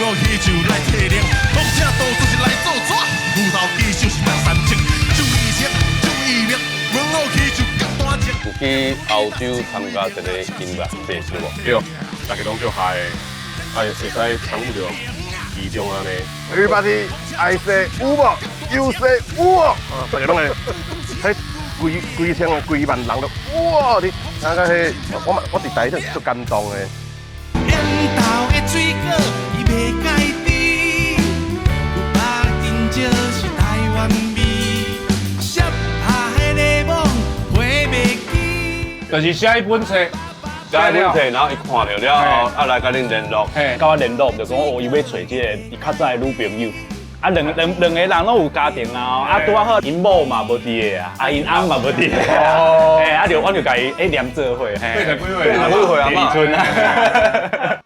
我喜酒來提靈，風車當作是來做紙，牛頭機就是來三情，就義情，就義命，問我喜酒甲單情。有去歐洲參加一個音樂節是無？對，大家攏足 high 的，啊會使參與著其中按呢。 Everybody, I say 有無？You say 有無？大家攏會，彼規規千規萬人都哇！你聽甲彼，我嘛我佇台頂足感動的。緣投的水果伊袂改甜，有百斤少是台灣味，摔拍的檸檬花袂記。就是寫一本冊，寫一本冊，然後伊看著了後，啊來共恁聯絡。嘿，佮我聯絡就講哦，伊欲揣這个伊較早的女朋友。啊，兩個人攏有家庭啊，啊拄仔好𪜶某嘛無佇个啊，啊𪜶翁嘛無佇个啊，嘿，啊就阮就共伊欸連做伙，嘿，八十幾歲？八十幾歲啊嘛。二春啊。